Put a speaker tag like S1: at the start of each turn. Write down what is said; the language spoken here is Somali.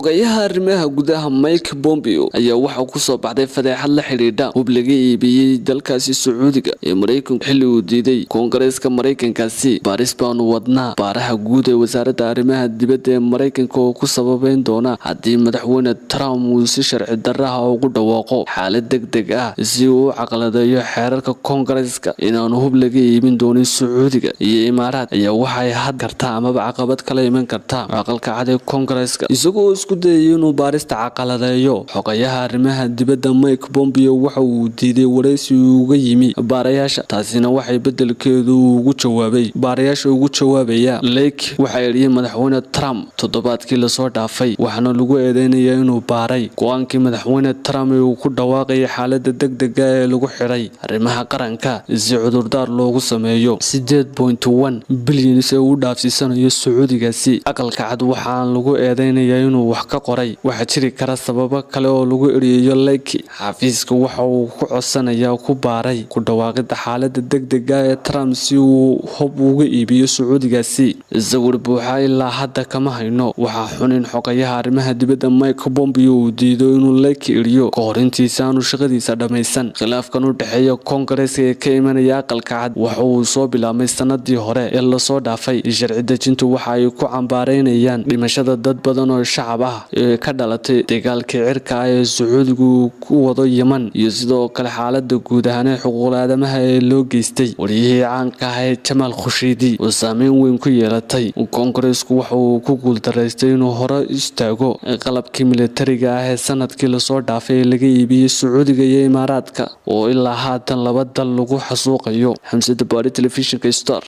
S1: Xogayaha arrimaha gudaha Mike Pompeo ayaa waxaa kusoo baxday fadeexad la xidhiidha hub laga iibiyey dalkaasi Sacuudiga ee Maraykanku xilli uu diiday Koongareeska Maraykankaasi. Baaris baanu wadnaa baaraha guud ee wasaaradda arrimaha dibadda ee Maraykanka oo ku sababeyn doona haddii madaxweyne Trump uu si sharci darraha ugu dhawaaqo xaalad degdeg ah si uu u caqladeeyo xeerarka Koongareeska inaanu hub laga iibin doonin Sacuudiga iyo Imaaraad ayaa waxay had kartaa amaba caqabad kala iman kartaa aqalka cad ee Koongareeska. Isagoo isku dayay inuu baarista caqaladeeyo, xogayaha arrimaha dibadda Mike Pompeo waxa uu diiday wareysi uga yimi baarayaasha, taasina waxay beddelkeedu ugu jawaabay baarayaasha ugu jawaabaya. Lake waxaa eriyay madaxweyne Trump toddobaadkii lasoo dhaafay, waxaana lagu eedeynayaa inuu baaray go-aankii madaxweyne Trump ee uu ku dhawaaqayay xaalada degdega ee lagu xidhay arrimaha qaranka si cudurdaar loogu sameeyo 8.1 bilyan ee uu dhaafsiisanayo Sacuudigaasi. Aqalka cad waxaan lagu eedeynayaa inuu wax ka qoray. Waxaa jiri kara sababo kale oo lagu eriyayo Lake. Xafiiska waxa uu ku codsanayaa ku baaray ku dhawaaqida xaalada degdega ee Trump si uu hub uga iibiyo Sacuudigaasi. Sawir buuxa ilaa hadda kama hayno. Waxaa xun in xogayaha arrimaha dibadda Mike Pompeo uu diido inuu Lake eriyo ka hor intiisa aanu shaqadiisa dhammaysan. Khilaafkan u dhexeeya Koongareeska ee ka imanaya aqalka cad waxa uu soo bilaabmay sanadii hore ee lasoo dhaafay. Sharci dejintu waxa ay ku cambaareynayaan dhimashada dad badan oo shacab ah ee ka dhalatay dagaalkii cirka ah ee Sacuudigu ku wado Yemen iyo sidoo kale xaalada guud ahaan ee xuquuqul aadamaha ee loo geystay wariyihii caanka ah ee Jamaal Khashoggi oo saameyn weyn ku yeelatay. Koongareesku waxa uu ku guuldareystay inuu hore istaago qalabkii militariga ah ee sanadkii lasoo dhaafay ee laga iibiyey Sacuudiga iyo Imaaraadka oo ilaa haatan laba dal lagu xasuuqayo. Xamse Dabaari, Telefishinka Star.